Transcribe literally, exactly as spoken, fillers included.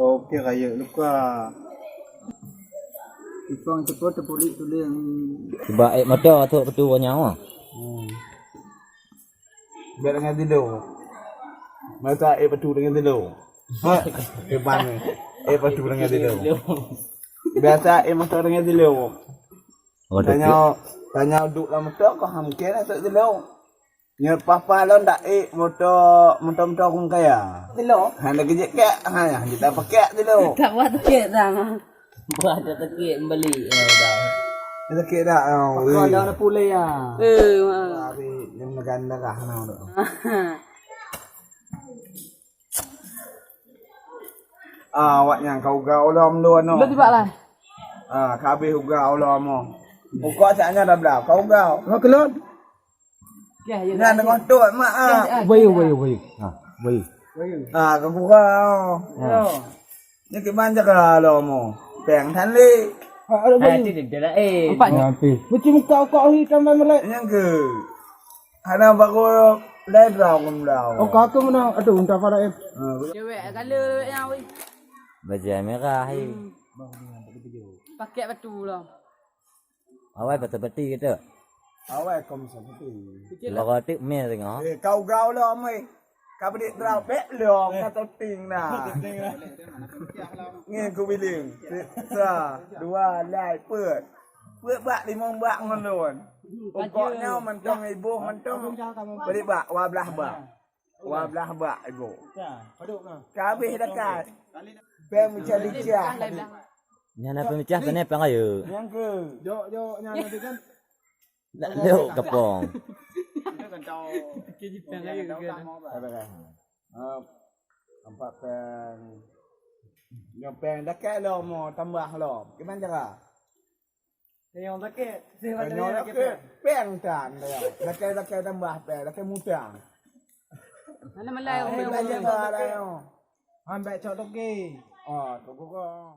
Oke, rayeuk luka. Ipang cepat terpulik tulang. Cuba ék motor tu betul nyawa. Hmm. Biar dengan tidur. Masa ék betul dengan tidur. Depan ni. Ék betul dengan tidur. Biasa ék motor dengan tidur. Oh, tanya, tanya duduk dalam motor kau ham kena tak tidur. Nyoe papa lôn dak ék moto, moto-moto ureueng kaya. Tilo. Hana geujek kek, ha, jita pakek tilo. Tak buat kek dah. Buat dah kek beli, ya dah. Sakit dah, oh. Pakon dah na pulai ya. Eh, ma. Tapi yang negara darah na tu. Ah, awak nyan kau ga ulam dua no. Lo tiba lah. Ah, kabeh uga ulam mo. Pokok saknya dah bela. Kau ga. Mak kelon. Nyan dengan tu mak ah. Bayu, bayu, bayu. Ha, bayu. Ah, kau gurau. Ha. Ni ke manja ke lo mo. Peng than le. Ha, ada bayu. Empat. Ha, tu. Mesti muka kau hi tambah melek. Nyang ke. Hana baru lai drau kum drau. Oh, kau tu mana? Aduh, entah pada eh. Ha. Cewek gala cewek nyang weh. Bajai merah hi. Pakai batu lah. Awai betul-betul gitu. Awai kom seperti. Loro tik mil tengok. Eh, kau gau lah, meh. Ka beudik drau bek lom, ka toting na. Ngieng kubileung. Sa, dua, lai, peuet. Peuet bak limong bak ngon lôn. Pokoknya mantong iboh mantong. Beudik bak, dua belas bak. Dua belas bak iboh. Ka habéh dekat. Peng meucah-meucah. Nyan apa meucah kena peng ayo. Nyang ke. Jok, jok, nyang ada kan. Nak lewat kapong. Ada kan. Ah, empat peng. Nyoe peng dakek lom, tambah lom. Gimana cara? Nyang dakek. Nyang dakek. Peng tan dah. Dakek-dakek tambah peng, dakek mutang. Mana melai. Ah, orang peng yang aja dah. Ambek cok toke. Ah, kau kau.